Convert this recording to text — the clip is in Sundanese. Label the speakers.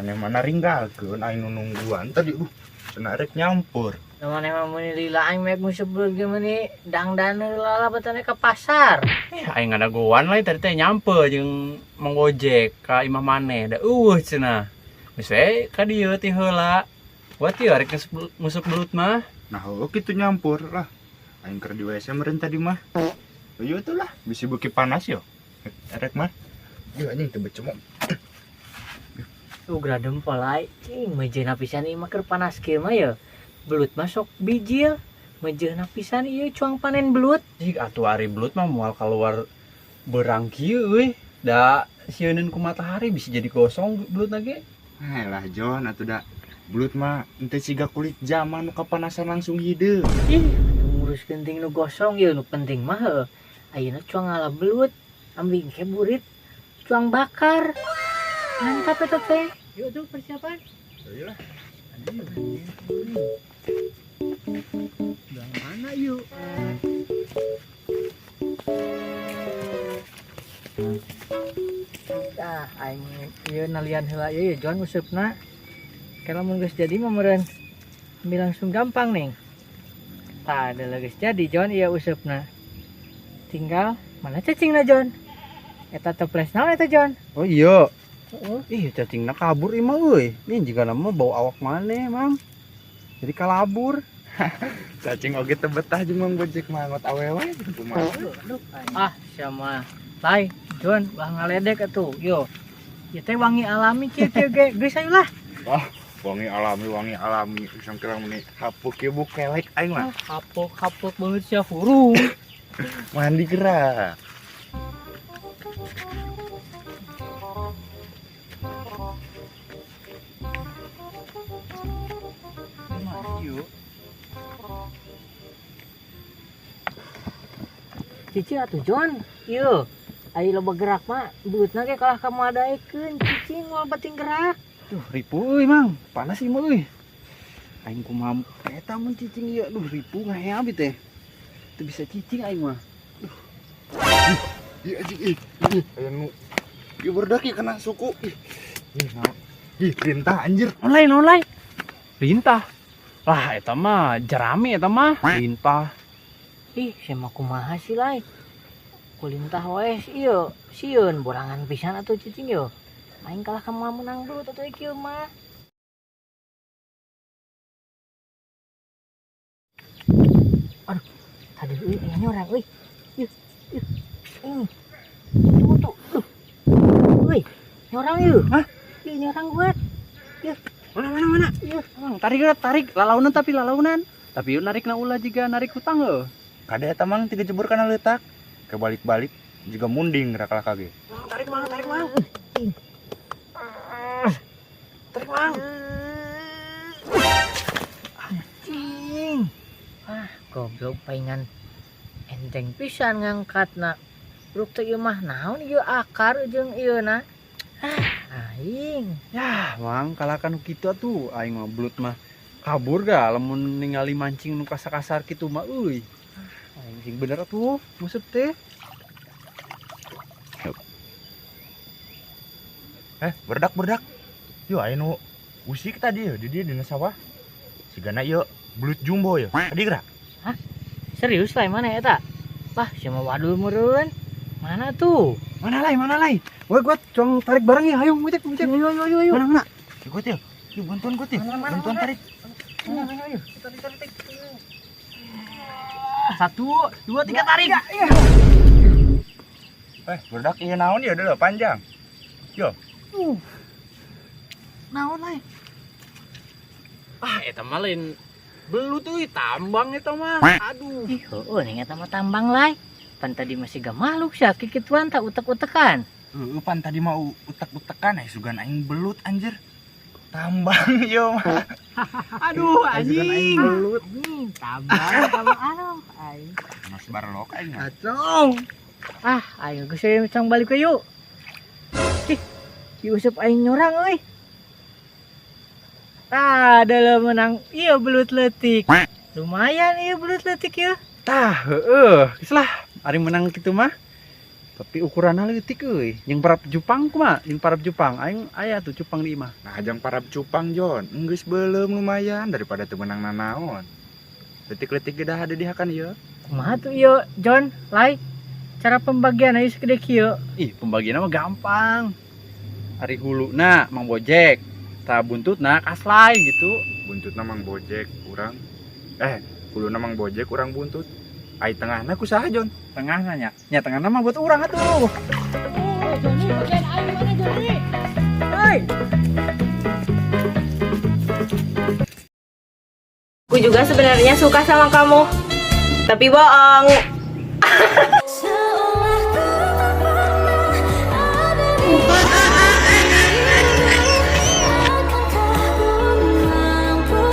Speaker 1: Maneh mana ringgalkeun aing nu nungguan tadi cenah rek nyampur.
Speaker 2: Da maneh mah meuni lila aing mek nguseup belut ge meuni dangdan heula lah batane ka pasar.
Speaker 3: Aing ngadagoan lain tadi teh nyampe jeung Mang Gojek ka imah maneh da eueuh cenah. Geus we ka dieu ti heula. Buat ieu rek nguseup belut mah.
Speaker 1: Nah, heueuh kitu nyampur lah. Aing keur di WC meureun tadi mah. Ieu tuh lah, bisi beuki panas yo. Erek mah. Ieu anjing teu becemok.
Speaker 2: Ugra dempel ai. Cing mejeuna pisan ieu mah keur panas kieu mah ye. Belut mah sok bijil. Mejeuna pisan ieu cuang panen belut.
Speaker 3: Jik atuh ari belut mah moal keluar berang kieu euy. Da sieuneun ku matahari bisa jadi gosong belut ge.
Speaker 1: Lah Jon atuh da belut mah henteu siga kulit zaman nu kapanasan langsung hideung.
Speaker 2: Ih, atuh nguruskeun ting nu gosong ieu nu penting mah heuh. Ayeuna cuang ngala belut, ambing ke burit, cuang bakar. Mantap eta teh. Yuk tuh persiapan.
Speaker 1: Ayolah.
Speaker 3: Belang mana yuk?
Speaker 2: Tah, aing ieu nalian heula ieu Jon useupna. Kalau mun geus jadi mah meureun ambil langsung gampang nih. Tah, ada geus jadi Jon ieu useupna. Tinggal mana cacingna Jon? Eta toples naon eta Jon?
Speaker 3: Oh iya.
Speaker 2: Heeh.
Speaker 3: Ih, cacingna kabur ieu mah euy. Ini jigana mah bau awak maneh, Mang. Jadi kalabur.
Speaker 1: Cacing oge teu betah jeung Mang Gojek mah ngot awewe kumaha.
Speaker 2: Ah, sama Lai, Jon, wah ngaledek atuh. Yo. Ieu teh wangi alami kieu kieu ge. Geus ayo lah.
Speaker 1: Wah, wangi alami sangkira meni hapuk ieu bu kelek aing mah.
Speaker 2: Hapuk-hapuk banget sia hurung.
Speaker 1: Mandi gerak.
Speaker 2: Cici atuh Jon, ieu ari loba gerak mah beutna ge kalah ka madaekeun cicing moal bating gerak.
Speaker 3: Duh, ripu euy, Mang. Panas ieu mah euy. Aing kumaha eta mun cicing ieu, duh ripu ngahea abi teh. Teu bisa cicing aing mah. Duh.
Speaker 1: Ih, anjing ih. Ih, aya nu ieu berdak ieu kena suku. Ih. Ih, naon? Ih, lintah anjir.
Speaker 3: Online, online. Lintah. Lah eta mah jerami eta mah. Lintah.
Speaker 2: Ih, sia mah kumaha sih lai? Kulintah wae ieu, sieun borangan pisan atuh cicing yo. Aing kalah ka moal meunang belut atuh kieu mah. Aduh, tadi euy aya nyorang euy. Yeuh, yeuh. Ini. Tunggu tuh. Duh. Euy, nyorang ieu.
Speaker 3: Hah?
Speaker 2: Ieu nyorang buat. Yeuh.
Speaker 3: Mana mana mana?
Speaker 2: Yeuh.
Speaker 3: Mang, tarik tarik lalaunan tapi lalaunan. Tapi yeuh narikna ulah jiga narik hutang heuh.
Speaker 1: Kade eta mang tiga jebur kana leutak. Kebalik-balik juga munding rakalah kage.
Speaker 3: Mang, tarik mang, tarik mang. Tarik mang.
Speaker 2: Anjing. Ah, goblok paingan enteng pisan ngangkatna. Ruk teh ieu mah naon ieu akar jeung ieu na. Ah, aing.
Speaker 3: Yah, Mang, kalahkan kitu atuh. Aing mah belut mah kabur ga lamun ningali mancing nu kasar-kasar kitu mah euy. Aing sing bener atuh nguseup teh.
Speaker 1: Berdak berdak. Yo aya nu usik tadi yo di dieu dina sawah. Sigana ieu belut jumbo yo. Tadi gerak.
Speaker 2: Hah? Serius lah mana eta? Wah, sia mah wadul meureun. Mana tuh?
Speaker 3: Mana lai, mana lai? Woi, gua cong tarik bareng ya. Ayo, ngecek, ngecek.
Speaker 2: Ayo, ayo, ayo, ayo.
Speaker 3: Mana, mana?
Speaker 1: Ikut ya. Yuk, bantuan gua, Tih.
Speaker 2: Mana, mana,
Speaker 1: Bantuan
Speaker 2: mana?
Speaker 1: tarik.
Speaker 2: Mana, mana, ayo. Tarik, tarik, tarik.
Speaker 3: 1, 2, 3, tarik.
Speaker 2: Iya.
Speaker 1: Berdak ieu naon ya deuleu panjang. Yo.
Speaker 3: Naon lai? Ah, eta mah lain belut euy, tambang eta mah. Aduh.
Speaker 2: Ih, heueuh ning eta mah tambang lai. Pan tadi masih gak makhluk sia kikituan tak utek-utekan.
Speaker 1: Heueuh pan tadi mah utek-utekan ai sugan aing belut anjir. Tambang ieu mah.
Speaker 3: Aduh,
Speaker 1: Ai sugan aing
Speaker 3: anjing.
Speaker 1: belut.
Speaker 2: Anjing, tambang tambang aduh aing.
Speaker 1: Mas barlok aing mah.
Speaker 3: Kacau.
Speaker 2: Ah, ayo geus we cang balik we yuk. Ih, diuseup aing nyorang euy. Tah, dalam menang ieu belut leutik. Lumayan ieu belut leutik ieu.
Speaker 3: Tah, heueuh, geus lah. Ari menang kitu mah. Tapi ukuranna leutik euy. Jeung parab cupang kumaha? Jeung parab cupang aing aya tuh cupang di imah.
Speaker 1: Nah, jang parab cupang Jon, geus beuleum lumayan daripada teu meunang nanaon. Leutik-leutik ge dah ada dihakan ieu.
Speaker 2: Kumaha tuh ieu, John? Lai, cara pembagian aja segede kieu.
Speaker 3: Ih, pembagianna mah gampang. Ari huluna Mang Bojek, tah buntutna Kaslai gitu.
Speaker 1: Buntutna Mang Bojek urang. Huluna Mang Bojek urang buntut. Ai tengahna ku saha Jon?
Speaker 3: Tengahna nya. Nya tengahna mah buat urang atuh.
Speaker 2: Oh, Joni, bagian aing mana Joni? Hei.
Speaker 4: Aku juga sebenarnya suka sama kamu, tapi bohong.
Speaker 5: Seolah ku tak pernah ada di sini. Akankah ku mampu?